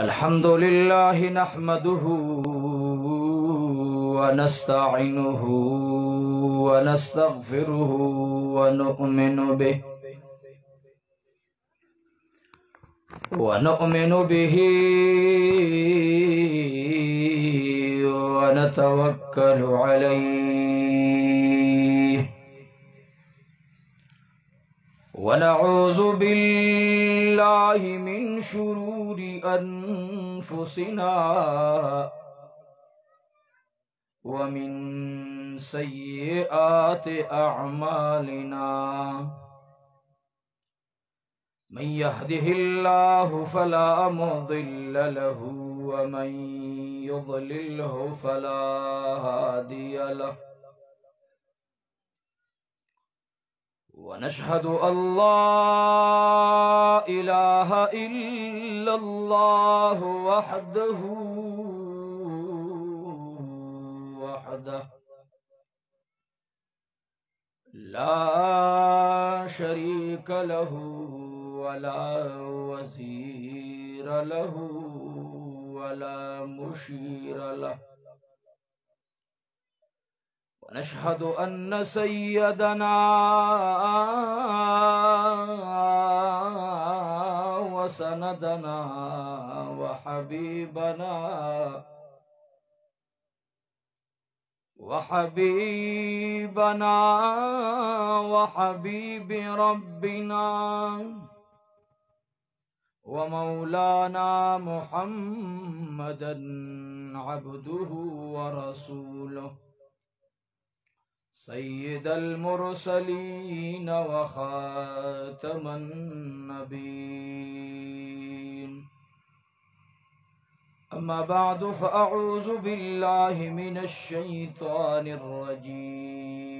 الحمد لله نحمده ونستعينه ونستغفره ونؤمن به ونتوكل عليه ونعوذ بالله من شرور أنفسنا ومن سيئات أعمالنا من يهده الله فلا مضل له ومن يضلله فلا هادي له ونشهد أن لا إله إلا الله وحده لا شريك له ولا وزير له ولا مشير له ونشهد أن سيدنا وسندنا وحبيبنا وحبيب ربنا ومولانا محمدا عبده ورسوله سيد المرسلين وخاتم النبيين. أما بعد، فأعوذ بالله من الشيطان الرجيم.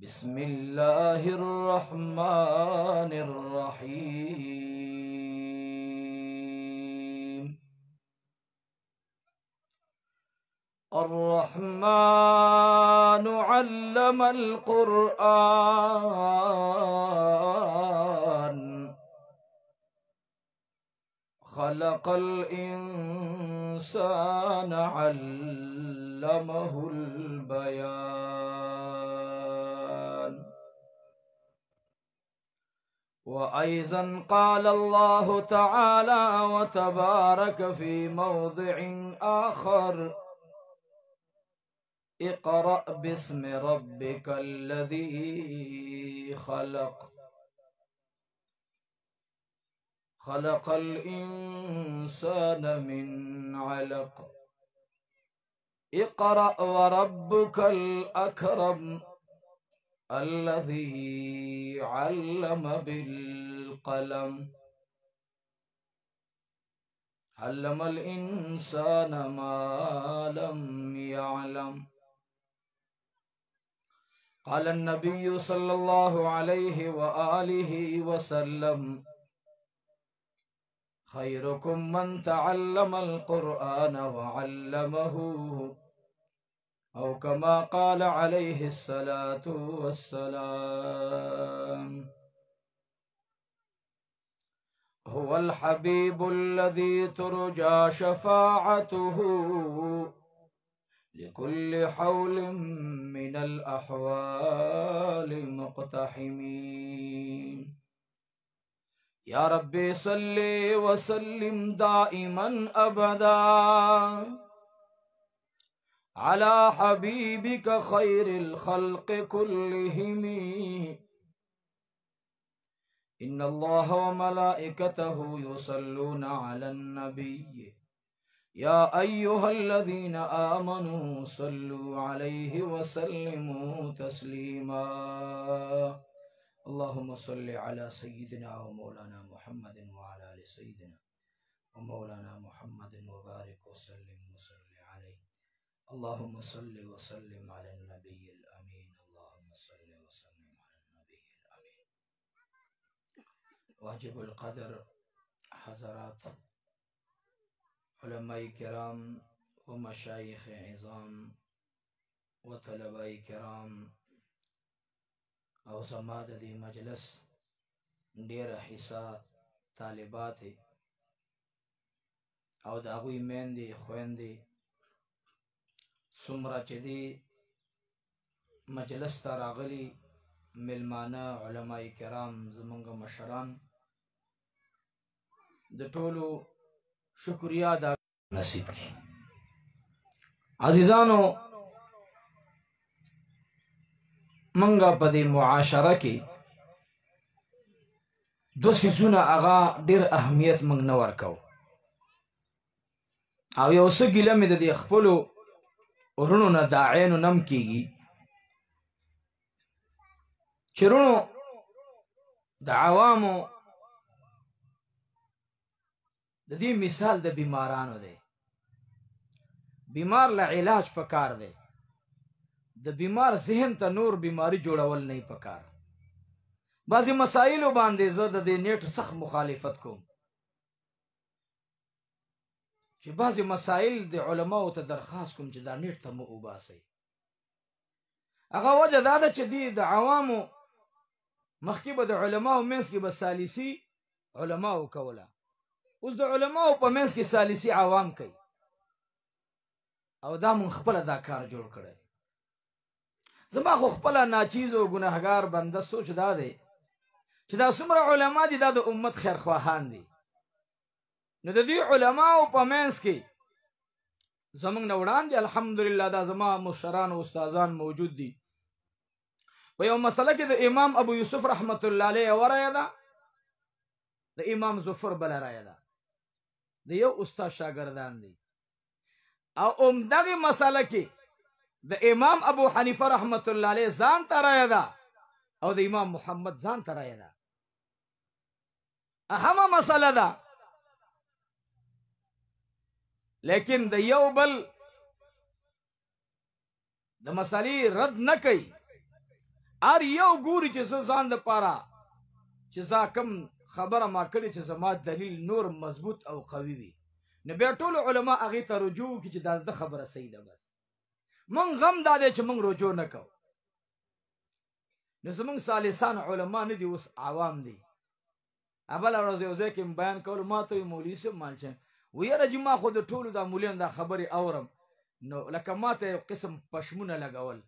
بسم الله الرحمن الرحيم. الرحمن علم القرآن، خلق الإنسان علمه البيان. وأيضا قال الله تعالى وتبارك في موضع آخر: اقرأ باسم ربك الذي خلق، خلق الإنسان من علق، اقرأ وربك الأكرم الذي علم بالقلم، علم الإنسان ما لم يعلم. قال النبي صلى الله عليه وآله وسلم: خيركم من تعلم القرآن وعلمه، أو كما قال عليه الصلاة والسلام. هو الحبيب الذي ترجى شفاعته لكل حول من الأحوال مقتحمين. يا ربي صل وسلم دائما أبدا على حبيبك خير الخلق كلهم. إن الله وملائكته يصلون على النبي يا أيها الذين آمنوا صلوا عليه وسلموا تسليما. اللهم صل على سيدنا ومولانا محمد وعلى آل سيدنا ومولانا محمد وبارك وسلم وصل عليه. اللهم صل وسلم على النبي الأمين. اللهم صل وسلم على النبي الأمين. واجب القدر حضرات علماء کرام و مشایخ عظام و طلباء کرام او زما د دې مجلس ډیره حصہ طالبات او د هغوی میندې خویندې څومره چې دي مجلس ته راغلي میلمانه، علماء کرام، زمونږ مشران، د ټولو شکریا دا نصیب کړي. عزیزانو، منګه په دې معاشره کې دو څیزونه هغه ډیر اهمیت موږ نه ورکو، او یو څه ګیله مې د دې خپلو وروڼو نه داعینو نم کیږي چې وروڼو د عوامو د دې مثال د بیمارانو دی. بیمار له علاج پکار دی، د بیمار ذهن ته نور بیماری جوړول نه پکار. بعضې مسایلو باندې زه د دې نیټ سخت مخالفت کوم چې بعضې مسایل د علماو ته درخواست کوم چې دا نیټ ته مو وباسئ. هغه وجه دا ده چې دی د عوامو مخکې به د علماو منځ کې به ثالثي علماو کوله، اوس د علماو په منځ کې ثالثي عوام کوي، او دا مونږ خپله دا کار جوړ کړی. زما خو خپله ناچیز او ګناهګار بنده سوچ دا دی چې دا څومره علما دي دا د امت خیرخواهان دي، نو د دې علماو په منځ کې زمونږ نه وړاندې الحمدلله دا زما مشران او استادان موجود دي. په یو مسله کې د امام ابو یوسف رحمت الله علیه یوه رایه ده، د امام ظفر بله رایه ده، د یو استاد شاګردان دي. او همدغې مسله کې د امام ابو حنیفه رحمت الله علیه ځان ته رایه ده او د امام محمد ځان ته رایه ده. اهمه مسله ده، لیکن د یو بل د مسلې رد نه کوي. هر یو ګوري چې زه ځان دپاره چې زه کوم خبره ما کړې چې زما دلیل نور مضبوط او قوي وي، نو بیا ټول علما هغې ته رجوع وکړي چې دا د خبره صحیح ده. بس مونږ غم دا دی چې مونږ رجوع نه کوو. نو زمونږ ثالثان علما نه دي، اوس عوام دي. بله ورځ یو ځای کې مې بیان کولو، ما ته وایي مولوي صاحب مال چې ویره چې ما خو د ټولو دا مولیان دا خبرې اورم، نو لکه ما ته یو قسم پشمونه لګول،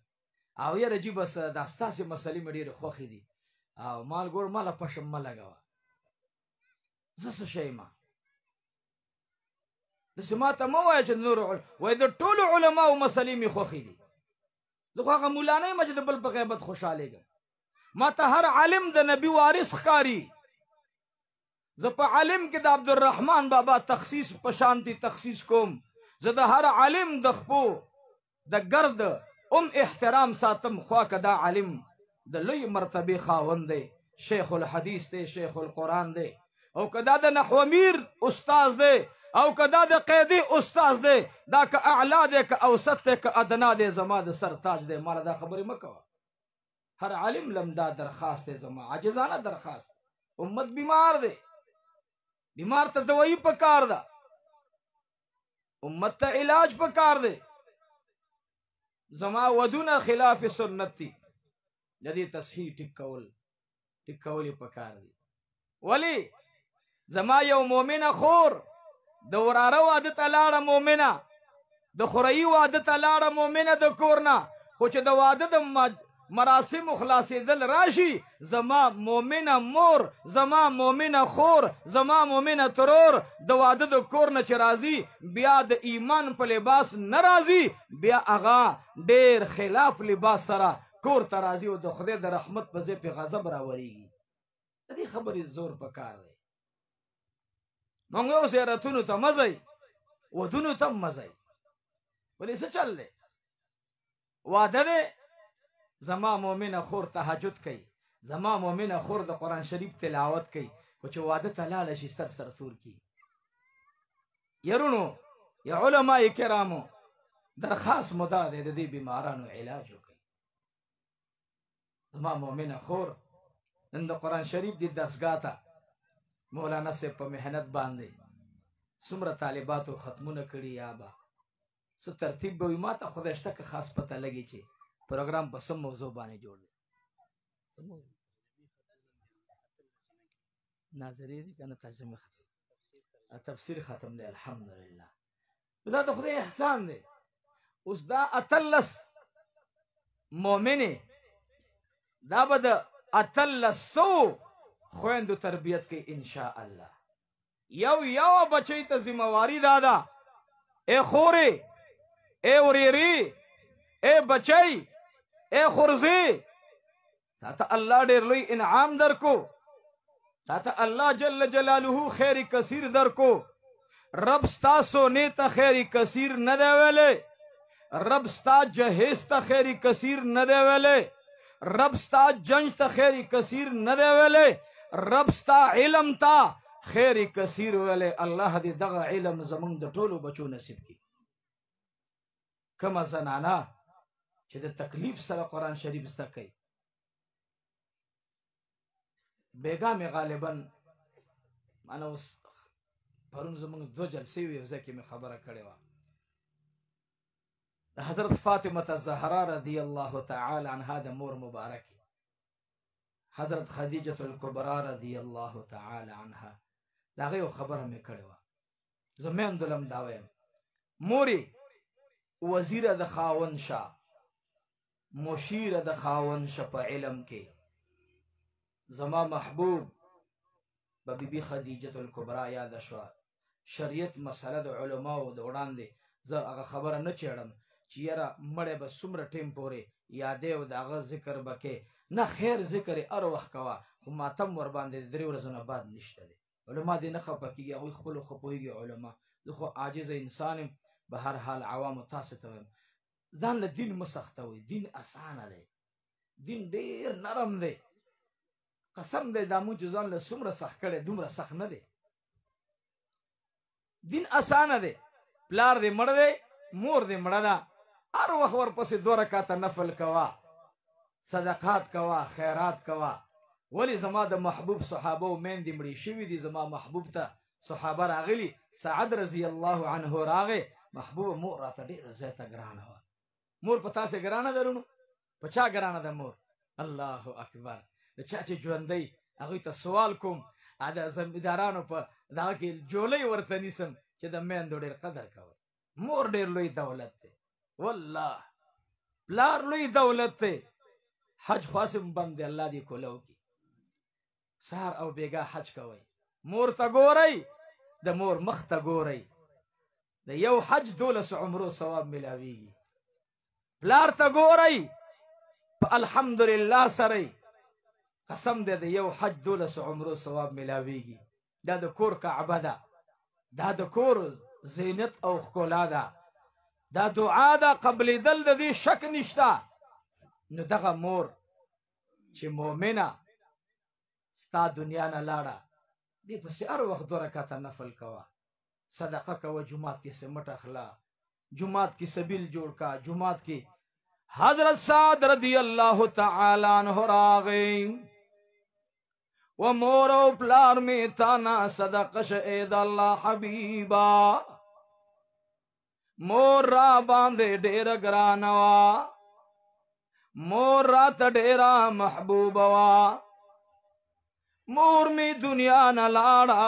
او یاره جي بس دا ستاسې مسلې مې ډېرې خوښې دي، او مال ګور ما له پشم مه لګوه، زه څه شی یم، داسې ما ته مه وایه چې نور وایي د ټولو علماو مسلې مې خوښې دي. زه خو هغه مولا نه یم چې د بل په غیبت خوشحالېږم. ما ته هر عالم د نبي وارث ښکاري. زه په عالم کې د عبدالرحمن بابا تخصیص په شانتي تخصیص کوم. زه د هر عالم د خپو د ګرد ام احترام ساتم، خوا که دا عالم د لوی مرتبې خاوند دی، شیخ الحدیث دی، شیخ القرآن دی، او که دا د نحو میر استاذ دی، او که دا د قیدی استاذ دی، دا که اعلی دی، که اوسط دی، که ادنا دی، زما د سر تاج دی. ماله دا خبرې مه کوه. هر عالم لم دا درخواست دی، زما عاجزانه درخواست. امت بیمار دی، بیمار ته دوایی پکار ده، امت ته علاج پکار دی. زما ودونه خلاف سنت دي، د دې تصحیح ټیک کول ټیک کول یې پکار دي. ولی زما یو مؤمنه خور د وراره واده ته لاړه مؤمنه، د خوريي واده ته لاړه مؤمنه د کور نه، خو چې د واده د مراسمو خلاصېدل راشي، زما مؤمنه مور، زما مؤمنه خور، زما مؤمنه ترور د واده د کور نه چې راځي بیا د ایمان په لباس نه راځي، بیا هغه ډېر خلاف لباس سره کور ته راځي او د خدای د رحمت په ځای پې غضب راورېږي. د دې خبرې زور په کار دی. مونږ یو زیارتونو ته مه ځئ، ودونو ته هم مه ځئ. ولې څه چل دی؟ واده دی، زما مؤمنه خور تهجد کوي، زما مؤمنه خور د قرآن شریف تلاوت کوي، خو چې واده ته لاړه شي سر سر تور کړي. یارونو یا علماء کرامو، درخواست مو دا دی د دې بیمارانو علاج وکړئ. زما مؤمنه خور نن د قرآن شریف دې درسګاه ته مولانا صاحب په محنت باندې څومره طالباتو ختمونه کړي، یا به څه ترتیب به وي، ما ته خدای شته که خاص پته لګي چې پروګرام په سم موضوع باندې جوړ دی. ناظرې دي که نه ترجمه ختم، تفسیر ختم دی الحمدلله. دا د خدای احسان دی. اوس دا 18 مؤمنې دا به د 1800 خویندو تربیت کوي ان شاء الله. یو یو بچی ته ذمہواری دا ده، ای خورې، ای ورېرې، ای بچی، ای خورزې، تا ته الله ډېر لوی انعام درکو، تا ته الله جل جلاله خیر کثیر درکو. رب ستا سونې ته خیر کثیر نه دی ویلی، رب ستا جهیز ته خیر کثیر نه دی ویلی، رب ستا جنج ته خیر کثیر نه دی ویلی، رب ستا علم ته خیر کثیر ویلی. الله دې دغه علم زمونږ د ټولو بچو نصیب کړي. کومه زنانه چې د تکلیف سره قرآن شریف زده کوي، بېګا مې غالبا انا اوس پرون زمونږ دوه جلسې وې، یو ځای کې مې خبره کړې وه. د حضرت فاطمة الزهرا رضی الله تعالی عنها د مور مبارک حضرت خدیجة الکبرى رضی الله تعالی عنها د هغې یو خبره مې کړې وه. زه میندو له هم دا وایم، مورې وزیره د خاوند شه، مشیره د خاوند شه په علم کې. زما محبوب به بی بی خدیجة الکبرى یاده شوه. شریعت مسله د علماو د وړاندې زه هغه خبره نه چېړم چې یاره مړی به څومره ټیم پورې یادې او د هغه ذکر به کې نه، خیر ذکر یې هر وخت کوه، خو ماتم ورباندې د 3 ورځو نه بعد نشته دی. علما دې نه خفه کېږي، هغوی خپلو ښه پوهېږي علما. زه خو عاجز انسان یم، به هر حال عوامو تاسو ته وایم، ځان له دین مه سختوئ. دین اسانه دی، دین ډېر نرم دی. قسم دی دا مونږ چې ځان له څومره سخت کړی دومره سخت نه دی. دین اسانه دی. پلار دې مړ دی، مور دې مړه ده، هر وخت ورپسې 2 رکعته نفل کوه، صدقات کوه، خیرات کوه. ولې زما د محبوب صحابه او میندې مړې شوي دي، زما محبوب ته صحابه راغلي، سعد رضی الله عنه راغی، محبوب مور راته ډېره زیاته ګرانه وه. مور په تاسې ګرانه ده لونو؟ په چا ګرانه ده مور؟ الله اکبر. د چا چې ژوندی هغوی ته سوال کوم، د زمیندارانو په دغه کې جولۍ ورته نیسم چې د میندو ډېر قدر کوئ. مور ډېر لوی دولت دی، والله پلار لوی دولت دی. حج خو هسې هم بند دی، الله دې کوله وکړي. سهار او بېګا حج کوئ، مور ته ګورئ، د مور مخ ته ګورئ، د یو حج 12 عمرو ثواب ملاویږي. پلار ته ګورئ په الحمدلله سره، قسم دی د یو حج 12 عمرو ثواب ملاویږي. دا د کور کعبه ده، دا د کور زینت او ښکلا ده، دا دعا ده، قبلېدل د دې شک نشته. نو دغه مور چې مؤمنه ستا دنیا نه لاړه، دې پسې هر وخت 2 رکعته نفل کوه، صدقه کوه، جومات کې سمټ اخله، جومات کې سبیل جوړ کا، جومات کې. حضرت سعد رضی الله تعالی عنہ راغی، و مور او پلار می تانا صدقه شه ای د الله حبیبا، مور را باندې ډېره ګرانه وه، مور راته ډېره محبوبه وه، مور می دنیا نه لاړه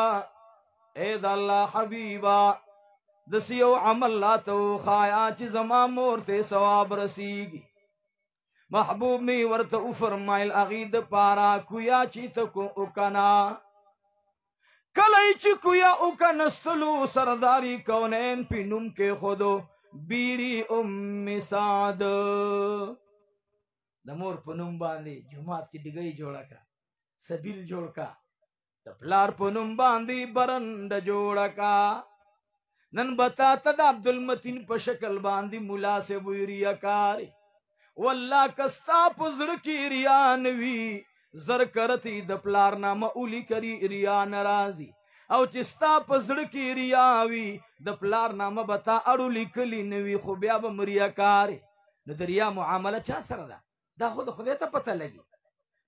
ای د الله حبیبا، داسې یو عمل راته وښایه چې زما مور ته ثواب رسیږي. محبوب می ورته وفرمایل، هغې دپاره کویا چې ته کو وکنه. کله یې چې کویا وکنستلو، سرداري کونین په نوم کېښودو، بیری ام سعد. د مور په نوم باندې جومات کې ډیګۍ جوړه کړه، سبیل جوړ کړه، د پلار په نوم باندې برنډه جوړه کړه. نن به تا ته د عبدالمتین په شکل باندې ملا صاحب وي ریاکاري. والله که ستا په زړه کې ریا نه وي، زر کرتې د پلار نامه ولیکري ریا نه راځي، او چې ستا په زړه کې ریا وي، د پلار نامه به تا اړو لیکلي نه وي، خو بیا به هم ریاکاري. نو د ریا معامله چا سره ده؟ دا خو د خدای ته پته لګي.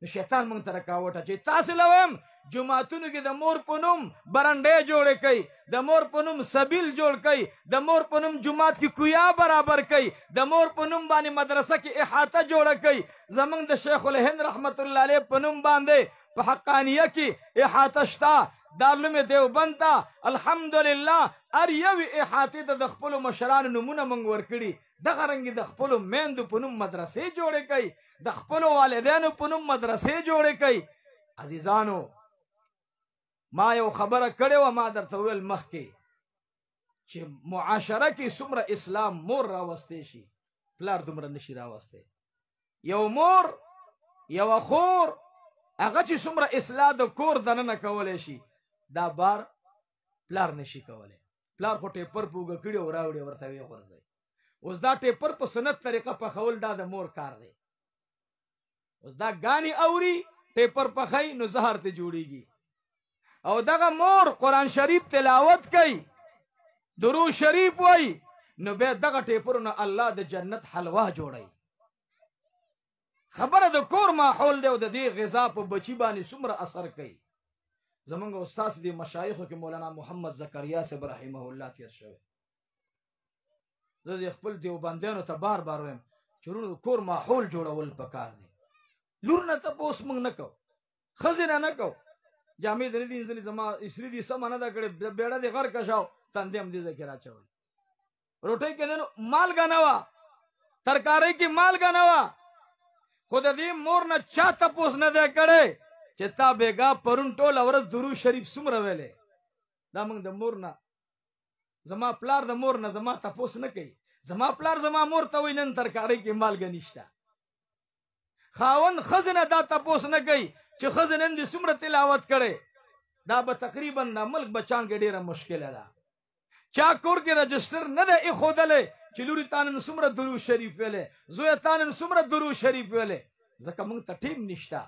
نو شیطان موږ ته رکاوټ اچوي. تاسې له وایم جوماتونو کې د مور په نوم برنډې جوړې کړئ، د مور په نوم سبیل جوړ کړئ، د مور په نوم جومات کې کویا برابر کړئ، د مور په نوم باندې مدرسه کې احاطه جوړه کړئ. زمونږ د شیخ الهند رحمت الله علیه په نوم باندې په حقانیه کې احاطه شته، دارالعلوم دیوبند ته الحمدلله هر یوې احاطې ته د خپلو مشرانو نومونه موږ ورکړي. دغه رنګې د خپلو میندو په نوم مدرسې جوړې کړئ، د خپلو والدینو په نوم مدرسې جوړې کړئ. عزیزانو، ما یو خبره کړې وه، ما درته وویل مخکې چې معاشره کې څومره اسلام مور راوستی شي، پلار دومره نشي راوستی. یو مور، یوه خور، هغه چې څومره اصلاح د کور دننه کولی شي، دا بار پلار نشي کولی. پلار خو ټیپر په اوږه کړي او راوړي ورته ویې غورځوي. اوس دا ټیپر په سنت طریقه پخول دا د مور کار دی. اوس دا ګانې اوري، ټیپر پخوي نو زهر ته جوړیږي. او دغه مور قرآن شریف تلاوت کوي، درود شریف وایي، نو بیا دغه ټیپرونه الله د جنت حلوا جوړوي. خبره د کور ماحول دی او د دې غذا په بچي باندې څومره اثر کوي. زمونږ استاد دې مشایخو کې مولانا محمد زکریا صاحب رحمه الله تیر شوی. زه دې خپل دیوبندیانو ته بار بار وایم چې وروڼو د کور ماحول جوړول پکار دی. لور نه تپوس موږ نه کوو، ښځې نه نه کوو، جامې دې نه دي مینځلې، زما استري دې سمه نه ده کړې، بېړه دې غرقه شو، تندې هم دې ځای کې راچولې. روټۍ کې نن مالګه نه وه، ترکارۍ کې مالګه نه وه، خو د دې مور نه چا تپوس نه دی کړی چې تا بېګا پرون ټوله ورځ درود شریف څومره ویلی. دا موږ د مور نه، زما پلار د مور نه زما تپوس نه کوي. زما پلار زما مور ته وایي نن ترکارۍ کې مالګه نشته. خاوند ښځې نه دا تپوس نه کوي چې ښځې نن دې څومره تلاوت کړی. دا به تقریبا د ملک بچان کې ډېره مشکله ده. چا کور کې رجسټر نه دی ایښودلی چې لوري تا نن څومره درود شریف ویلی، زویه تا نن څومره درود شریف ویلی. ځکه موږ ته ټیم نشته،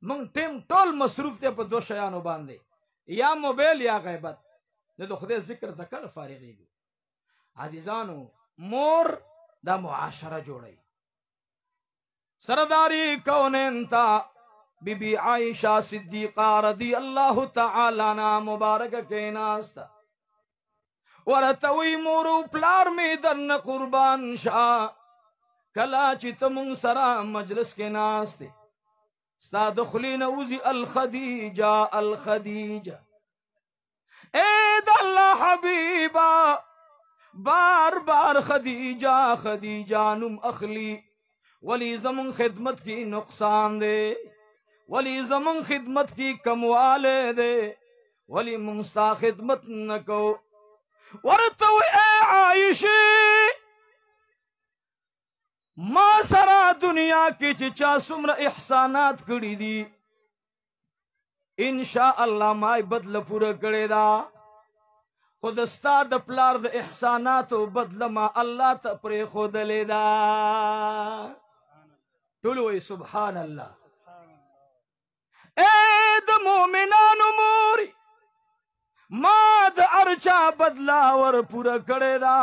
موږ ټیم ټول مصروف دی په دوه شیانو باندې، یا موبایل یا غیبت. نو د خدای ذکر ته کله فارغېږو. عزیزانو، مور دا معاشره جوړوي. سرداری کونین ته بی بی عائشہ صدیقہ رضی الله تعالی عنها مبارکه کېناسته، ورته وایي مور او پلار مې درنه قربان شه، کله چې ته مونږ سره مجلس کې ناست یې، ستا د خولې نه وځي الخدیجه الخدیجه. ای د الله حبیبه، بار بار خدیجه خدیجه نوم اخلي، ولی زمون خدمت کې نقصان دی، ولی زمون خدمت کې کموالی دی، ولی مونږ ستا خدمت نه کوو. ورته وایي ای عایشې، ما سره دنیا کې چې چا څومره احسانات کړي دي، انشاء الله ما یې بدله پوره کړې ده، خو د ستا د پلار د احساناتو بدله ما الله ته پرېښودلې ده. ټول وایي سبحان الله. ای د مؤمنانو مورې، ما د هر چا بدله ور پوره کړې ده،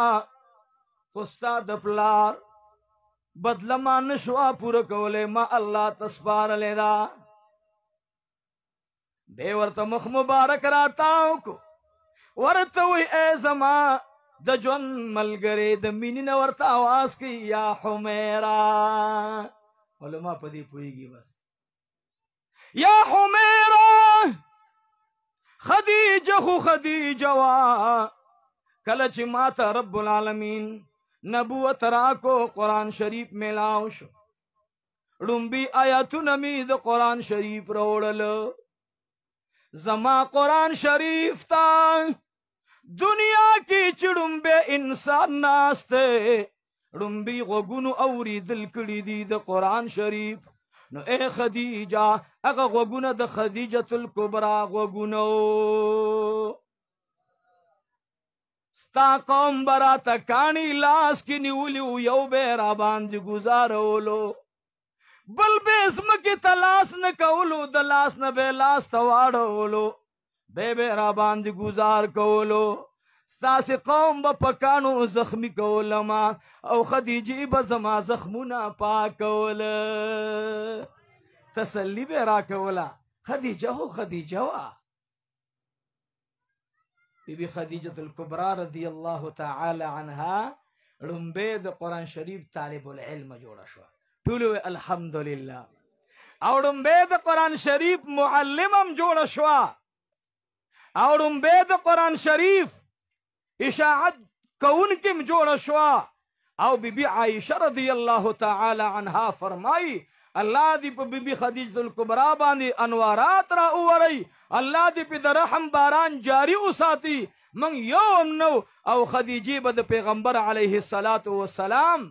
خو ستا د پلار بدله ما نشوه پوره کولی، ما الله ته سپارلې ده. بې ورته مخ مبارک راتاو کو، ورته وایي ای زما د ژوند ملګری، د مینې نه ورته اواز کوي یا حمیرا. علما په دې پوهېږي بس. یا حمیرا، خدیجه خو خدیجه وه، کله چې ما ته رب العالمین نبوت راکو، قرآن شریف میلاو شو، ړومبي آیاتونه مې د قرآن شریف راوړل. زما قرآن شریف ته دنیا کې چې ړومبی انسان ناست دی، ړومبي غوږونو اورېدل کړي دي د قرآن شریف. نو ای خدیجه، هغه غوږونه د خدیجة الکبرا غوږونه وو. ستا قوم به راته کاڼي لاس کې نیولي وو، یو به یې راباندې ګوزارولو، بل به یې ځمکې ته لاس نه کولو، د لاس نه به یې لاس ته واړولو، بیا به یې راباندې ګوزار کولو. ستاسې قوم به په کاڼو زخمي کولم او خدیجې به زما زخمونه پاکول، تسلي به یې راکوله. خدیجه خو خدیجه وه. بی بی خدیجة الکبرى رضی الله تعالی عنها ړومبی د قرآن شریف طالب العلم جوړه شوه. ټولو وویل الحمدلله. او ړومبی د قرآن شریف معلم هم جوړه شوه، او ړومبی د قرآن شریف اشاعت کوونکې هم جوړه شوه. او بی بی عائشه رضی الله تعالی عنها فرمایي الله دې په بی بی خدیجة الکبرا باندې انوارات را ووري، الله دې په د رحم باران جاری وساتي. موږ یو هم نو، او خدیجې به د پیغمبر علیه الصلاة والسلام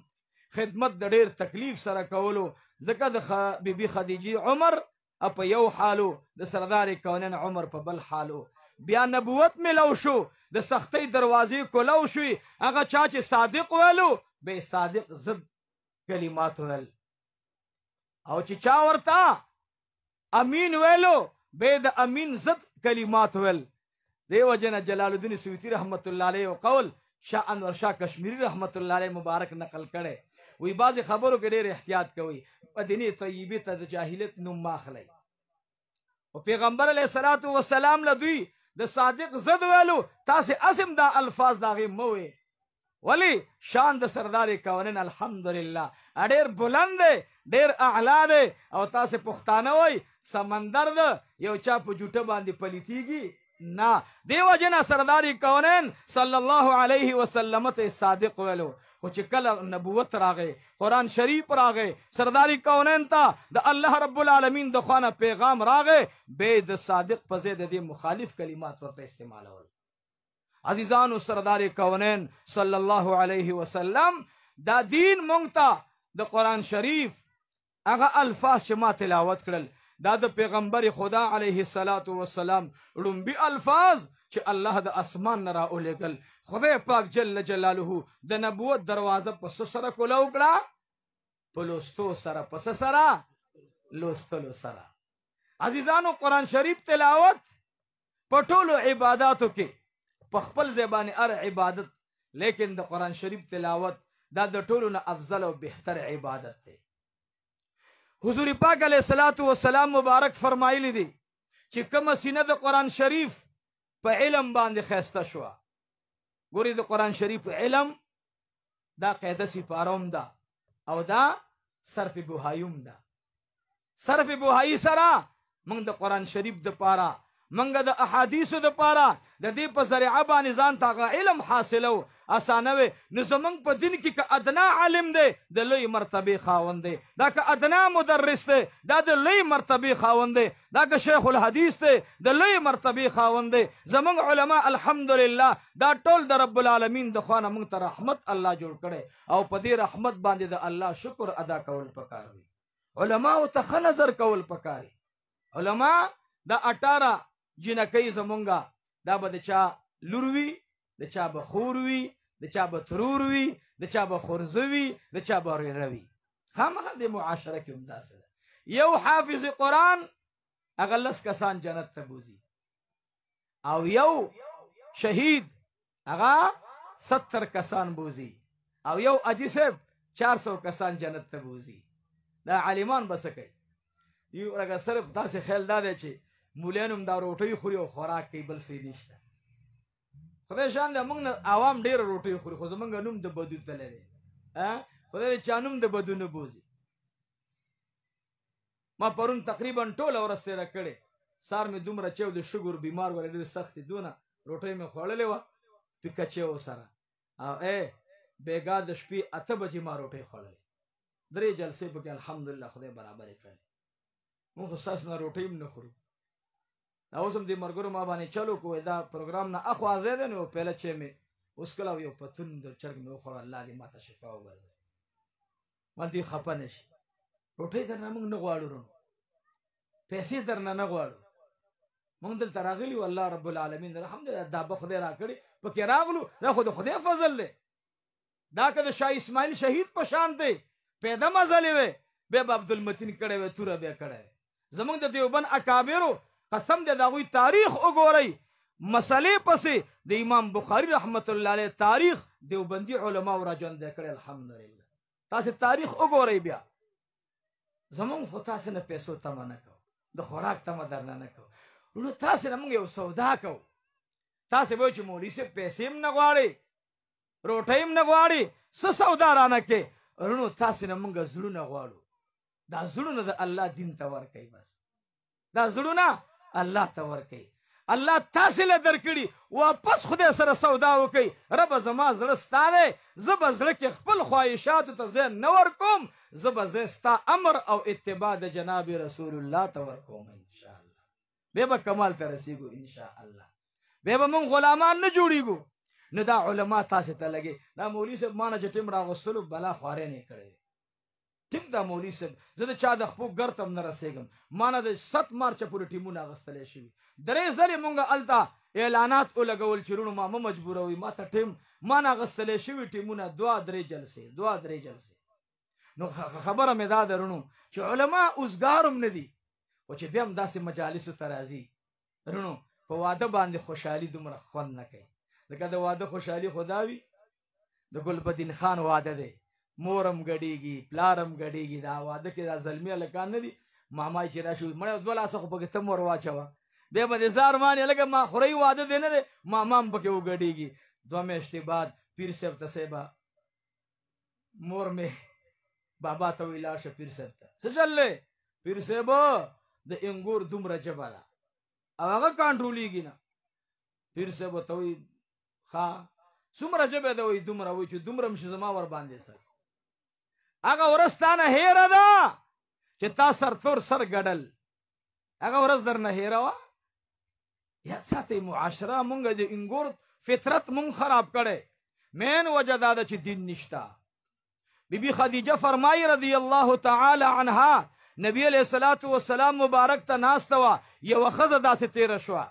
خدمت د ډېر تکلیف سره کولو، ځکه د بی بی خدیجې عمر په یو حالو، د سردار کونین عمر په بل حالو. بیا نبوت ملو شو، د سختۍ دروازې کولو شوې، هغه چا چې صادق ویلو به صادق ضد کلمات ویل، او چې چا ورته امین ویلو به د امین ضد کلمات ویل. دې وجې نه جلال الدین سیوطي رحمت الله علیه قول شاه انور شاه کشمیری رحمت الله علیه مبارک نقل کړی، وی بعضې خبرو کې ډېر احتیاط کوئ، مدینې طیبې ته د جاهلیت نوم مه اخلئ. او پیغمبر علیه الصلاة والسلام له دوی د صادق ضد ویلو، تاسې اسم دا الفاظ د هغې مه وئ. ولی شان د سردار کونین الحمدلله ډېر بلند دی، ډېر اعلی دی. او تاسې پښتانه وئ سمندر ده یو چا په جوټه باندې پلیتیږي نه. دې وجې نه سردار کونین صلی الله علیه وسلم ته صادق ویلو. خو چې کله نبوت راغی، قرآن شریف راغی، سردار کونین ته د الله رب العالمین د خوا نه پیغام راغی، بیا د صادق په ځای د دې مخالف کلمات ورته استعمالول. عزیزانو، سردار کونین صلی الله علیه وسلم دا دین مونږ ته د قرآن شریف هغه الفاظ چې ما تلاوت کړل، دا د پیغمبر خدا علیه الصلاة والسلام ړومبي الفاظ چې الله د اسمان نه راولېږل. خدای پاک جل جلاله د نبوت دروازه په څه سره کولاو کړه؟ په لوستو سره. په څه سره؟ لوستلو سره. عزیزانو، قرآن شریف تلاوت په ټولو عباداتو کې په خپل ځای باندې هر عبادت، لیکن د قرآن شریف تلاوت دا د ټولو نه افضل او بهتر عبادت دی. حضور پاک علیه الصلاة والسلام مبارک فرمایلی دی چې کومه سینه د قرآن شریف په علم باندې ښایسته شوه، ګوري د قرآن شریف علم دا قاعده سپاره هم ده او دا صرف بوهایي هم ده. صرف بوهایي سره موږ د قرآن شریف دپاره، موږ د احادیثو دپاره د دې په ذریعه باندې ځان ته هغه علم حاصلو اسانه وي. نو زموږ په دین کې که ادنا عالم دی د لوی مرتبې خاوند دی، دا که ادنا مدرس دی دا د لوی مرتبې خاوند دی، دا که شیخ الحدیث دی د لوی مرتبې خاوند دی. زموږ علما الحمدلله دا ټول د رب العالمین د خوا نه موږ ته رحمت الله جوړ کړی، او په دې رحمت باندې د الله شکر ادا کول پکار دی. علماو ته ښه نظر کول پکار دی. علما دا 18 جینکۍ زمونږه دا به د چا لور وي، د چا به خور وي، د چا به ترور وي، د چا به خورزه وي، د چا به ورېره وي. خامخا دې معاشره کې هم داسې ده. یو حافظ قرآن هغه 10 کسان جنت ته بوځي، او یو شهید هغه 70 کسان بوځي، او یو حاجي صاحب 400 کسان جنت ته بوځي. دا عالمان به څه کوي؟ یو لکه صرف داسې خیال دا دی چې مولیان هم دا روټۍ خوري او خوراک کوي، بل څه یې نشته. خدای شان دی موږ نه عوام ډېره روټۍ خوري، خو زموږ نوم د بدو تللی دی. خدای دې چا نوم د بدو نه بوځي. ما پرون تقریبا ټوله ورځ تېره کړې، سهار مې دومره چیو د شګر بیمار ولې ډېرې سختې دونه روټۍ مې خوړلې وه پیکه چیو سره، او بېګا د شپې 8 بجې ما روټۍ خوړلې، 3 جلسې پکې الحمدلله خدای برابرې کړلې. موږ خو ستاسو نه روټۍ هم نه خورو. دا اوس هم دې ملګرو ما باندې چلو کوی، دا پروګرام نه اخوا ځای دی، نو پیله چې مې اوس کله یو پتون د چرګ مې وخوړه، الله دې ما ته شفا وګرځوي، ما دې خفه نه شي. روټۍ درنه موږ نه غواړو، وروڼو پیسې درنه نه غواړو، موږ دلته راغلي یو، الله رب العالمین الحمدلله دا به خدای راکړي پکې راغلو، دا خو د خدای فضل دی. دا که د شاه اسماعیل شهید په شان دی پیدا مزلې وی، بیا به عبدالمتین کړی وی، توره بیا کړی وی. زموږ د دیوبند اکابرو قسم دی د هغوی تاریخ وګورئ، مسلې پسې د امام بخاري رحمت الله علیه تاریخ دیوبندي علماو را ژوندی کړی الحمدلله. تاسې تاریخ وګورئ. بیا زموږ خو تاسې نه پیسو تمه نه کوو، د خوراک تمه درنه نه کوو، نو تاسې نه موږ یو سودا کوو. تاسې به چې مولوي صاحب پیسې هم نه غواړي، روټۍ هم نه غواړي، څه سودا رانه کې؟ وروڼو تاسې نه موږ زړونه غواړو. دا زړونه د الله دین ته ورکوي، بس دا زړونه الله ته ورکوي. الله تاسې له درکړي، واپس خدای سره سودا وکئ. ربه زما زړه ستا دی، زه به زړه کې خپل خواهشاتو ته ځای نه ورکوم، زه به ځای ستا امر او اتباع د جناب رسول الله ته ورکوم انشاءالله. بیا به کمال ته رسیږو انشاءالله، بیا به موږ غلامان نه جوړیږو. نو دا علما تاسې ته لګي. دا مولوي صاحب ما نه چې ټیم راغوستلو بلا خوارې نه کړې. ټیک دا مولوي صاحب زه د چا د خپو ګر ته هم نه رسېږم، ما نه د 7 مارچه پورې ټیمونه اخیستلی شوي. 3 ځلې مونږ هلته اعلانات ولګول چې وروڼو ما مه مجبوروئ، ما ته ټیم ما نه اخیستلی شوي ټیمونه 2-3 جلسې، 2-3 جلسې. نو خبره مې دا ده وروڼو چې علما اوزګار هم نه دي، خو چې بیا هم داسې مجالسو ته راځي وروڼو، په واده باندې خوشحالي دومره خوند نه کوي. ځکه د واده خوشحالي خو دا وي، د ګلبدین خان واده دی، مور هم ګډېږي، پلار هم ګډېږي. دا واده کې دا زلمي هلکان نه دي، ماما یې چې راشي مړی 2 لاسه خو پکې تم ور واچوه، بیا به دې زار مانې لکه ما خورۍ واده دی نه دی، ماما هم پکې وګډېږي. 2 میاشتې بعد پیر صاحب ته صاحبه مور مې بابا ته وایي لاړ شه پیر صاحب ته، څه چل دی؟ پیر صاحب د انګور دومره ژبه ده او هغه کنټرولېږي نه. پیر صاحب ورته وایي ښه څومره ژبه ده؟ وایي دومره. وایي چې دومره هم شي زما ورباندې سر. هغه ورځ تا نه هېره ده چې تا سرتور سر ګډل، هغه ورځ درنه هېره وه. یاد ساتئ معاشره مونږ د انګور فطرت مونږ خراب کړی. مین وجه دا ده چې دین نشته. بی بی خدیجه فرمایي رضی الله تعالی عنها، نبی علیہ الصلوۃ والسلام مبارک ته ناسته وه، یوه ښځه داسې تېره شوه.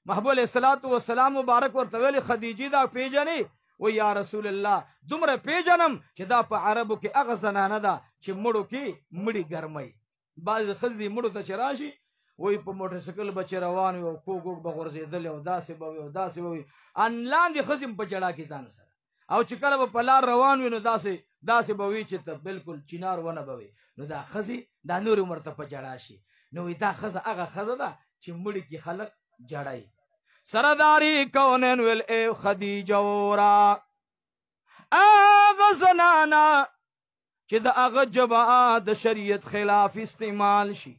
محبوب علیہ الصلوۃ والسلام مبارک ورته ویلې خدیجې دا پېژنې؟ وایي یا رسول الله دومره پېژنم چې دا په عربو کې هغه زنانه ده چې مړو کې مړي ګرموي. بعضې ښځې دي مړو ته چې راشي وایي په موټرسایکل به چې روان وي او کوږ کوږ به غورځېدلی او داسې به وي او داسې به وي، ان لاندې ښځې هم په ژړا کې ځان سره، او چې کله به په لار روان وي نو داسې داسې به وي چې ته بالکل چینار ونه به وي. نو دا ښځې دا نورې هم ورته په ژړا شي. نو وایي دا ښځه هغه ښځه ده چې مړي کې خلک ژړوي. سرداری کونین ویل ای خدیجه وره، هغه زنانه چې د هغه ژبه د شریعت خلاف استعمال شي،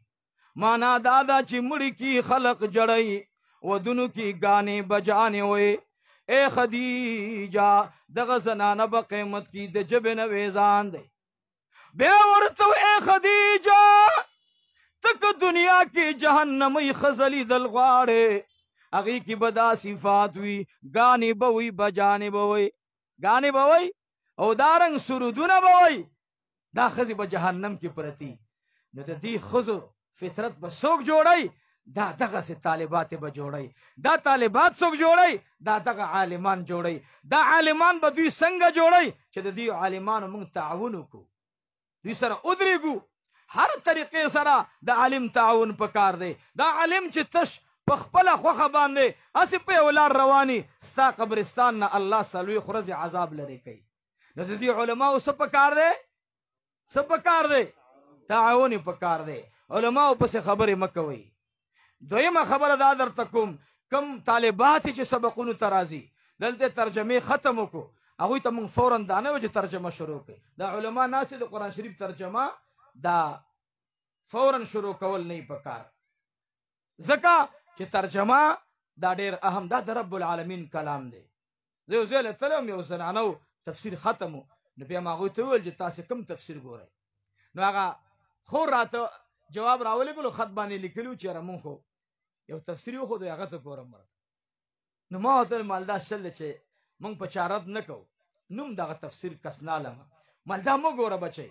معنا دا ده چې مړي کې خلق جړوي، ودونو کې ګانې بجانې وي. ای خدیجه دغه زنانه به قیمت کې د ژبې نه ویزان دی. بیا ورته ای خدیجه ته که دنیا کې جهنمۍ ښځه لیدل غواړې، هغې کې به دا صفات وي، ګانې به وي، بجانې به وي، ګانې به وي او دا رنګ سرودونه به وي، دا ښځې به جهنم کې پرتي. نو د دې ښځو فطرت به څوک جوړوي؟ دا دغسې طالبات به جوړوي. دا طالبات څوک جوړوي؟ دا دغه عالمان جوړوي. دا عالمان به دوی څنګه جوړوي؟ چې د دې عالمانو موږ تعاون وکړو، دوی سره ودرېږو، هر طریقې سره د عالم تعاون پکار دی. دا عالم چې تش په خپله خوښه باندې هسې په یو لار رواني، ستا قبرستان نه الله 40 ورځې عذاب لرې کوي. نو د دې علماو څه پکار دی؟ څه پکار دی؟ تعاون یې پکار دی. علماو پسې خبرې مه کوئ. دویمه خبره دا درته کوم، کم طالبات چې سبقونو ته راځي دلته ترجمې ختم وکړو، هغوی ته موږ فوراً دا نه وایو چې ترجمه شروع کړئ. دا علما ناست د قرآن شریف ترجمه دا فوراً شروع کول نه پکار، ځکه چې ترجمه دا ډېر اهم دا د رب العالمین کلام دی. زه یو ځای له تللی وم، یو زنانه و، تفسیر ختم و، نو بیا ما هغوی ته وویل چې تاسې کوم تفسیر ګورئ؟ نو هغه خور راته جواب راولېږلو، خط باندې لیکلي و چې یاره مونږ خو یو تفسیر وښودو، هغه څه ګورم ورته. نو ما ورته وویل مال دا شل دی چې مونږ په چا رد نه کوو، نوم دغه تفسیر کسناله مال دا مه ګوره بچی.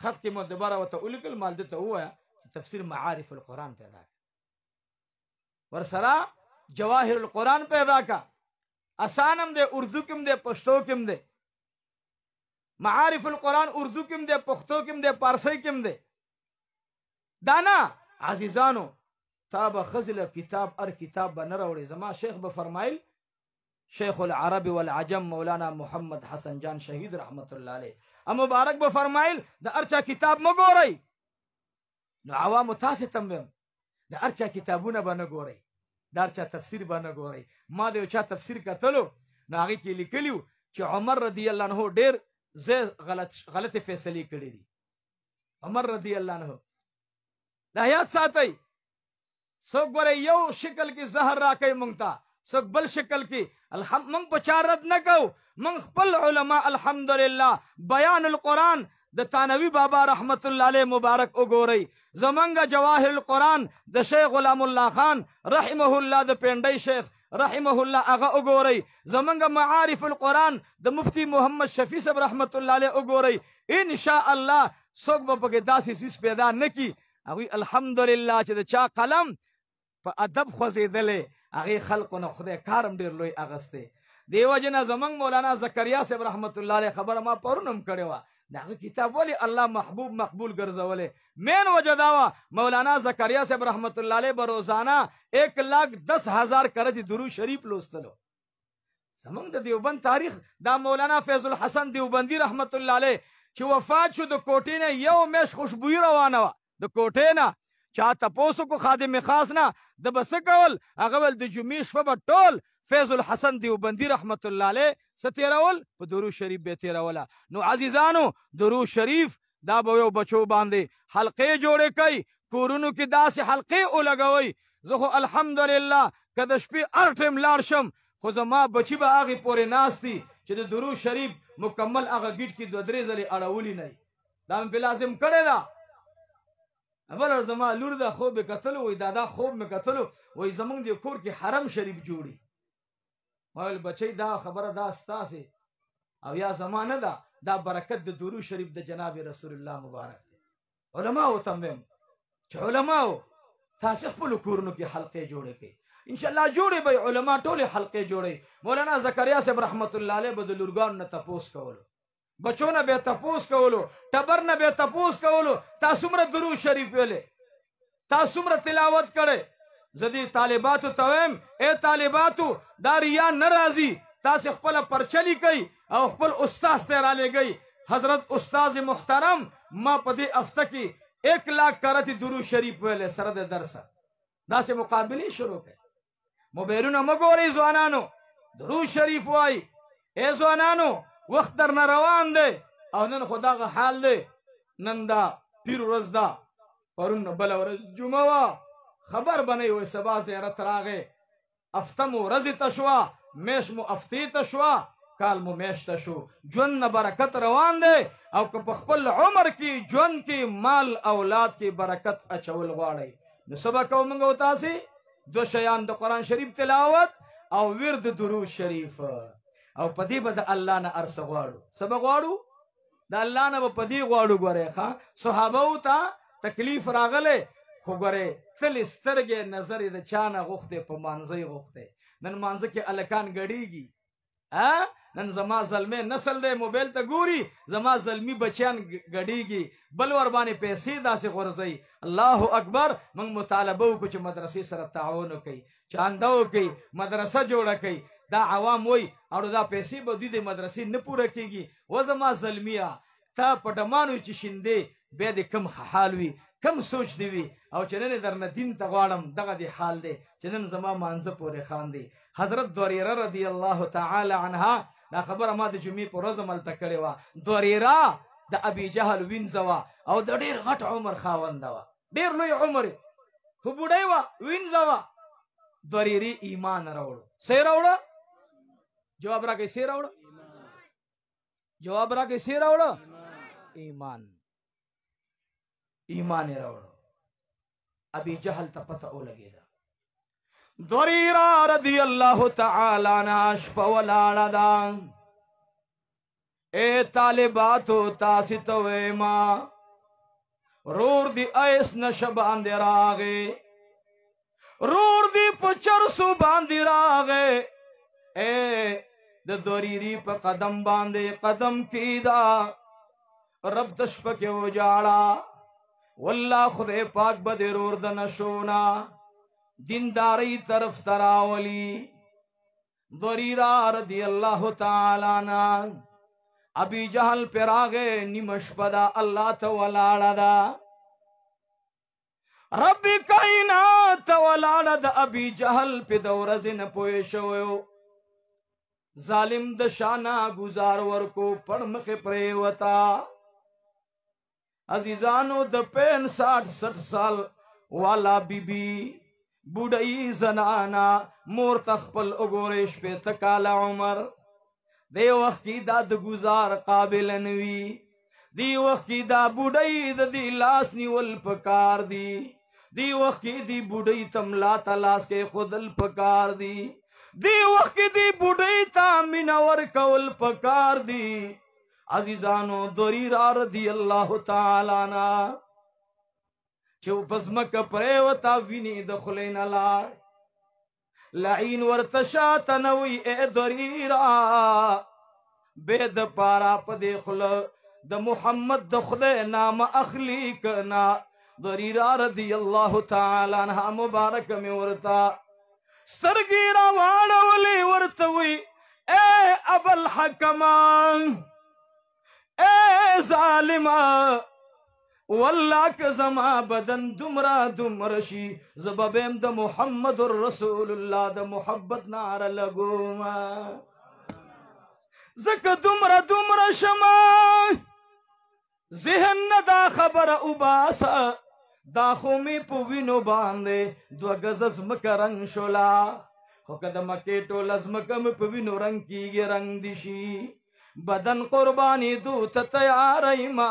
خط کې مو دوباره ورته ولیکل، مال ده ته ووایه چې تفسیر معارف القرآن پیدا کړه، ورسره جواهر القرآن پیدا کړه. اسان هم دی، اردو کې هم دی، پښتو کې هم دی. معارف القرآن اردو کې هم دی، پښتو کې هم دی، پارسۍ کې هم دی. دا نه عزیزانو، تا به ښځې له کتاب هر کتاب به نه راوړې. زما شیخ به فرمایل، شیخ العرب والعجم مولانا محمد حسن جان شهید رحمت الله علیه مبارک به فرمایل، د هر چا کتاب مه ګورئ. نو عوامو تاسې ته هم وایم، د هر چا کتابونه به نه ګورئ، د هر چا تفسیر به نه ګورئ. ما د یو چا تفسیر کتلو، نو هغې کې لیکلي وو چې عمر رضی الله عنه ډېر زه غلطې فیصلې کړې دي. عمر رضی الله عنه دا یاد ساتئ. څوک ګوره یو شکل کې زهر راکوي مونږ ته، څوک بل شکل کې. مونږ په چا رد نه کوو، مونږ خپل علما الحمدلله بیان القرآن د تانوی بابا رحمت الله علیه مبارک وګورئ، زمونږ جواهر القرآن د شیخ غلام الله خان رحمه الله د پنډۍ شیخ رحمه الله هغه وګورئ، زمونږ معارف القرآن د مفتی محمد شفیع صاحب رحمت الله علیه وګورئ. ان شاء الله څوک به پکې داسې څیز پیدا نه کړي. هغوی الحمدلله چې د چا قلم په ادب خوځېدلی هغې خلقو نه خدای کار هم ډېر لوی اغستی. دې وجې نه زمونږ مولانا زکریا صاحب رحمت الله علیه خبره ما پرون هم کړې وه، د هغه کتاب ولې الله محبوب مقبول ګرځولی؟ مین وجه دا وه مولانا زکریا صاحب رحمت الله علیه به روزانه 1,10,000 کرتې درود شریف لوستلو. زمونږ د دیوبند تاریخ دا مولانا فیض الحسن دیوبندي رحمت الله علیه چې وفات شو د کوټې نه یو میاشت خوشبویي روانه وه. د کوټې نه چا تپوس وکړو خادم خاص نه د به څه کول، هغه ویل د جمعې شپه به ټول فیض الحسن دیوبندي رحمت الله علیه څه تېرول؟ په درود شریف به تېروله. نو عزیزانو درود شریف دا به یو بچو باندې حلقې جوړې کوي، کورونو کې داسې حلقې ولګوئ. زه خو الحمدلله که د شپې هر ټایم لاړ شم خو زما بچي به هغې پورې ناست دي چې د درود شریف مکمل هغه ګیټ کې دوه درې ځلې اړولي نه وي. دا مې پرې لازم کړې ده. بله ورځ زما لور ده خوب یې کتلو، وایي دادا خوب مې کتلو، وایي زمونږ دې کور کې حرم شریف جوړي. ما ویل بچی دا خبره دا ستاسې او یا زما نه ده، دا برکت د درود شریف د جناب رسول الله مبارک دی. علماو ته وایم چې علماو تاسې خپلو کورونو کې حلقې جوړې کړئ، انشاءالله جوړې به علما ټولې حلقې جوړوي. مولانا زکریا صاحب رحمت الله علیه به د لورګانو نه تپوس کولو، بچو نه به تپوس کولو، ټبر نه به تپوس کولو، تا څومره درود شریف ویلې، تا څومره تلاوت کړی. زه دې طالباتو ته وایم ای طالباتو دا ریا نه راځي، تاسې خپله پرچه لیکئ او خپل استاد ته یې رالیږئ. حضرت استاد محترم ما په دې هفته کې 1,00,000 کرتې درود شریف ویلې سره د درسه. داسې مقابلې شروع کړئ. موبایلونه مه ګورئ ځوانانو، درود شریف وایي. ای ځوانانو وخت درنه روان دی او نن خو دغه حال دی، نن دا پیر ورځ ده، پرون بله ورځ جمعه وه، خبر به نه وي سبا زیارت راغی، هفته مو ورځې ته شوه، میاشت مو هفتې ته شوه، کال مو میاشت ته شو. ژوند نه برکت روان دی او که په خپل عمر کې ژوند کې مال اولاد کې برکت اچول غواړئ نو څه به کوو موږ او تاسې؟ دوه شیان، د قرآن شریف تلاوت او ورد درود شریف. او په دې به د الله نه هر څه غواړو. څه به غواړو؟ د الله نه به په دې غواړو. ګورې ښه صحابو ته تکلیف راغلی خو ګورې تلې سترګې نظر یې د چا نه غوښتې، په مانځه یې غوښتې. نن مانځه کې هلکان ګډېږي، نن زما زلمی نسل دی موبایل ته ګوري، زما زلمی بچیان ګډېږي، بل ور باندې پیسې داسې غورځوي. الله اکبر. موږ مطالبه وکړو چې مدرسې سره تعاون وکړي، چانده وکړي، مدرسه جوړه کړي. دا عوام وایي او دا پیسې به دوی د مدرسې نه پوره کېږي. و زما زلمیه تا په ډمانو چې شیندې بیا دې کم حال وي، کم سوچ دی وي. او چې نن یې درنه دین ته غواړم دغه دې حال دی چې نن زما مانځه پورې خاندي. حضرت دوریره رضی الله تعالی عنها دا خبره ما د جمعې په ورځ هم هلته کړې وه. دوریره د ابي جهل وینځه وه او د ډېر غټ عمر خاونده وه، ډېر لوی عمر خو بوډۍ وه، وینځه وه. دوریرې ایمان راوړو. څه یې راوړه؟ جواب راکړئ، څه یې راوړه؟ جواب راکړئ، څه یې راوړه؟ ایمان. ایمان یې راوړو. ابي جهل ته پته ولګېده. دوریره رضی الله تعالی عنها شپه ولاړه ده. ای طالباتو تاسې ته ویما رور دی ایس نشه باندې راغی، رور دی په چرسو باندې راغی، ای د دوریري په قدم باندې قدم کیدا، رب ته شپه کې وژاړه، والله خدای پاک به دې رور د نشو نه دیندارۍ طرف ته راولي. ضریره رضی الله تعالی عنها ابي جهل پرې راغی، نیمه شپه ده، الله ته ولاړه ده، رب کائنات ته ولاړه ده. ابي جهل پې د ورځې نه پوه شوی و، ظالم د شانه ګزار ورکو، پړ مخې پرېوته. عزیزانو د 65 60 سال والا بی بی بوډۍ زنانا مور ته خپل وګورئ، 60 کاله عمر دې وخت کې دا د ګزار قابل نه وي، دې وخت کې دا بوډۍ د دې لاس نیول پکار دي، دې وخت کې دې بوډۍ ته ملا ته لاس کې ښودل پکار دي، دې وخت کې دې بوډۍ ته مینه ورکول پکار دي. عزیزانو ضریره رضی الله تعالی عنها چې په ځمکه پرېوته وینې د خولې نه لاړ، لعین ورته شاته نه وي، ای ضریره بې د پاره په دې خوله د محمد د خدای نامه اخلي که نه؟ ضریره رضی الله تعالی عنها مبارک مې ورته سترګې راواړولې، ورته وي ای ابوالحکمه، ای ظالمه، والله که زما بدن دومره دومره شي زه به بیم د محمد رسول الله د محبت ناره لګومه، ځکه دومره دومره شمه ذهن نه دا خبره وباسه، دا خو مې په وینو باندې 2 ګزه ځمکه رنګ شوله، خو که د مکې ټوله ځمکه مې په وینو رنګ کېږي رنګ دي شي، بدن قرباني دو ته تیار یمه،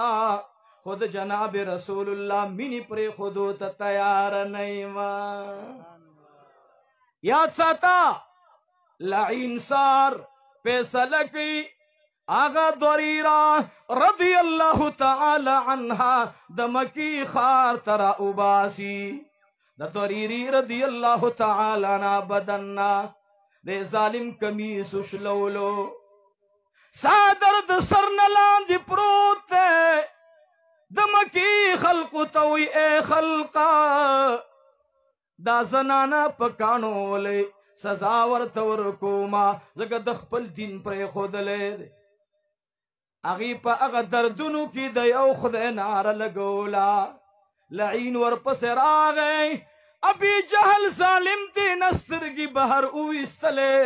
خود جناب رسول الله مینې پرې خودو ته تیار نه یمه. یاد ساته لعین سار فیصله کوي هغه ضریره رضی الله تعالی عنها د مکې ښار ته راوباسي. د ضریرې رضی الله تعالی عنها بدن نه د ظالم کمیس وشلولو، څادر د سر نه لاندې پروت دی، د مکې خلقو ته وایي ای خلقه دا زنانه په کاڼو ولئ، سزا ورته ورکومه ځکه د خپل دین پرېښودلی دی. هغې په هغه دردونو کې د یو خدای ناره لګوله، لعین ورپسې راغی، ابي جهل ظالم دې نه سترګې بهر وویستلې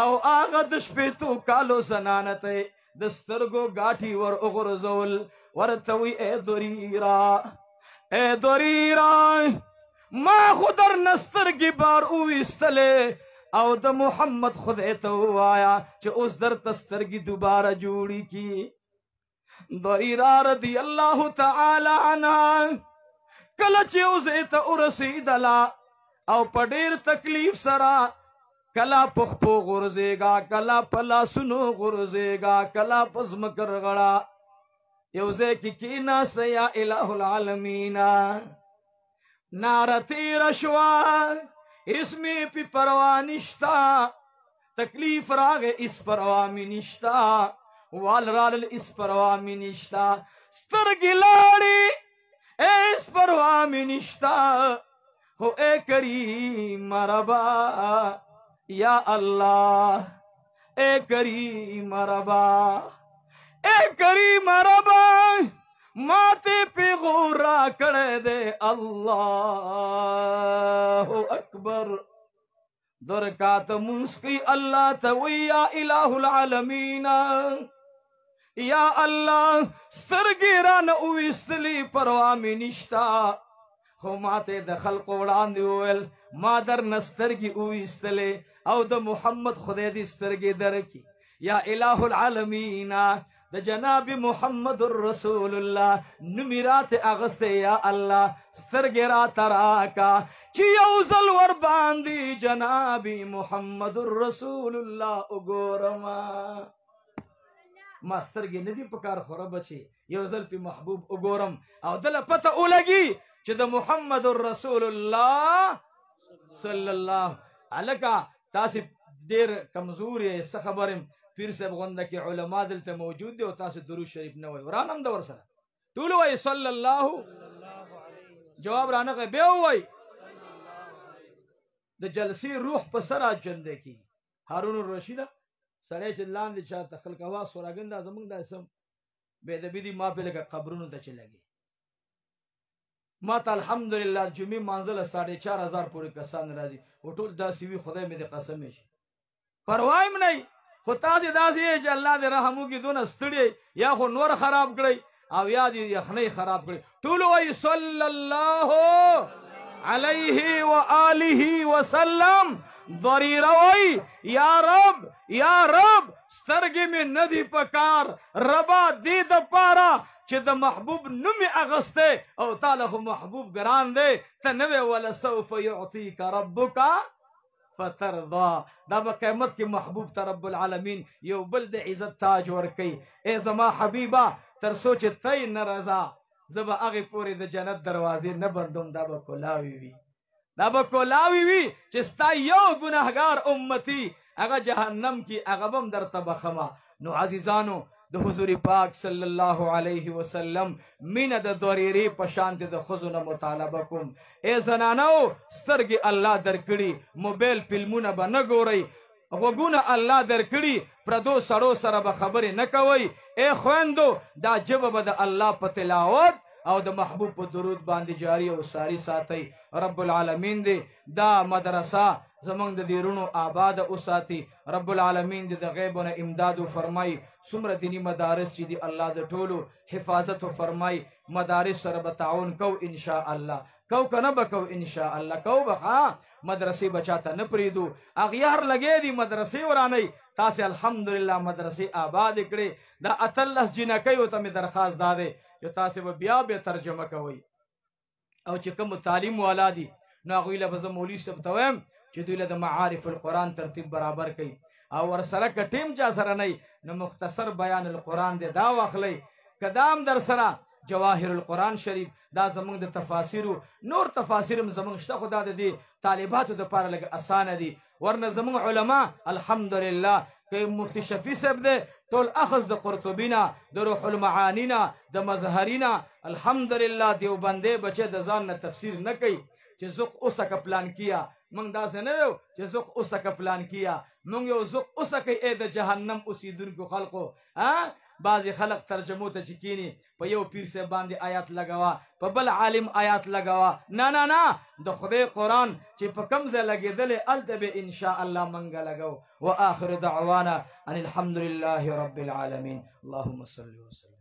او هغه د 60 کالو زنانه ته د سترګو ګاټي ور وغورځول، ورته وایي ای ضریره، ای ضریره، ما خو در نه سترګې بار وویستلې او د محمد خدای ته ووایه چې اوس درته سترګې دوباره جوړې کړي. ضریره رضی الله تعالی عنها کله چې اوزې ته ورسېدله او په ډېر تکلیف سره کله په خپو غورځېږه، کله په لاسونو غورځېږه، کله په ځمکه رغړه، یو ځای کې کښېناسته، یا اله العالمین ناره تېره شوه، هېڅ مې پې پروا نشته، تکلیف راغی هېڅ پروا مې نشته، وال رالل هېڅ پروا مې نشته، سترګې لاړې هېڅ پروا مې نشته، خو ای کریم ربا یا الله، ای کریم ربا، ای کریم ربا، ماته پیغور را کړی دی. الله اکبر. درکات مونځ کوي الله ته وایي یا اله العالمین، یا الله سترګې رانه وویستلې پروا مې نشته، خو ماته د خلقو وړاندې وویل ما در نه سترګې وویستلې او د محمد خدای دې سترګې درکړي. یا اله العالمین، د جناب محمد رسول الله نوم یې راته اخیستی، یا الله سترګې راته راکړه چې یو ځل ورباندې جناب محمد رسول الله وګورم. ما سترګې نه دي پکار خو ربه چې یو ځل پې محبوب وګورم او دله پته ولګي چې د محمد رسول الله صلی الله. هلکه تاسې ډېر کمزور یې، څه خبر یم، پیر صاحب غونډه کې علما دلته موجود دي او تاسو درود شریف نه وایي، ورانم ده ورسره ټول وایي صلی الله، جواب رانه غی بیا ووایي. د جلسې روح په سره ژوندی کېږي. هارون الرشید سړی چې لاندې چاته خلک اواز وراګن، دا زمونږ دا سم بې ادبي دي، ما پې لکه قبرونو ته چې لګي. ما ته الحمدلله جمعې مانځله 4500 پورې کسان راځي او ټول داسې وي، خدای مې دې قسم شي، پروا یې نه. خو تاسې داسې یې چې الله دې رحم وکړي، دونه ستړي یا خو نور خراب کړئ او یا دې یخنۍ خراب کړي. ټول وایي صلی الله علیه و آله وسلم. ضریره وایي یا رب یا رب سترګې مې نه دي پکار، ربا دې دپاره چې د محبوب نوم یې اخیستی او تا له خو محبوب ګران دی، ته نه وې ولسوف یعطیک ربک فترضا. دا به قیامت کې محبوب ته رب العالمین یو بل د عزت تاج ورکوي. ای زما حبیبه، تر څو چې ته یې نه رضا، زه به هغې پورې د جنت دروازې نه بندوم. دا به کولاوي وي، دا به کولاوي وي چې ستا یو ګناهګار امتي هغه جهنم کې هغه به هم درته بخښمه. نو عزیزانو، د حضور پاک صلی الله علیه وسلم مینه د ضریرې په شان د ښځو نه مطالبه کوم. ای زنانو، سترګې الله درکړي، موبایل فلمونه به نه ګورئ، غوږونه الله درکړي، پردو سړو سره به خبرې نه کوئ. ای خویندو، دا ژبه به د الله په تلاوت او د محبوب په درود باندې جاری او ساری ساتئ. رب العالمین دې دا مدرسه زمونږ د دیرونو آباد وساتي. رب العالمین دې د غیب نه امداد وفرمایي. څومره دیني مدارس چې دي الله د ټولو حفاظت وفرمایي. مدارس سره به تعاون کو ان شاء الله، کو که نه به کو ان شاء الله، کو به ښه مدرسې به چاته نه پرېږدو. اغیار لګې دي مدرسې ورانوي، تاسې الحمدلله مدرسې آباد کړې. دا 18 جینکیو ته مې درخواست دا دی چې تاسې به بیا بیا ترجمه کوئ، او چې کوم تعلیم والا دي نو هغوی له به زه مولوي صاحب ته وایم چې دوی له د معارف القرآن ترتیب برابر کړي، او ورسره که ټیم چا سره نه نو مختصر بیان القرآن دی دا واخلئ. که دا هم در سره جواهر القرآن شریف، دا زمونږ د تفاسیرو نور تفاسیر هم زمونږ شته، خو دا د دې طالباتو دپاره لږ اسانه دي. ورنه زمونږ علما الحمدلله که مفتي شفیع صاحب دی ټول اخذ د قرطبي نه، د روح المعاني نه، د مظهري نه، الحمدلله دیوبندی بچی د ځان نه تفسیر نه کوي چې زوق اوسه که پلان کیا. موږ داسې نه یو چې زوق اوسه که پلان کیا، موږ یو زوق اوسه کوي ای د جهنم اوسېدونکو خلقو. بعضې خلق ترجمو ته چې کینی په یو پیر صاحب باندې آیات لګوه، په بل عالم آیات لګوه. نه نه نه، د خدای قرآن چې په کوم ځای لګېدلی هلته به انشاء الله منګه لګو. وآخر دعوانا ان الحمد لله رب العالمین. اللهم صل وسلم.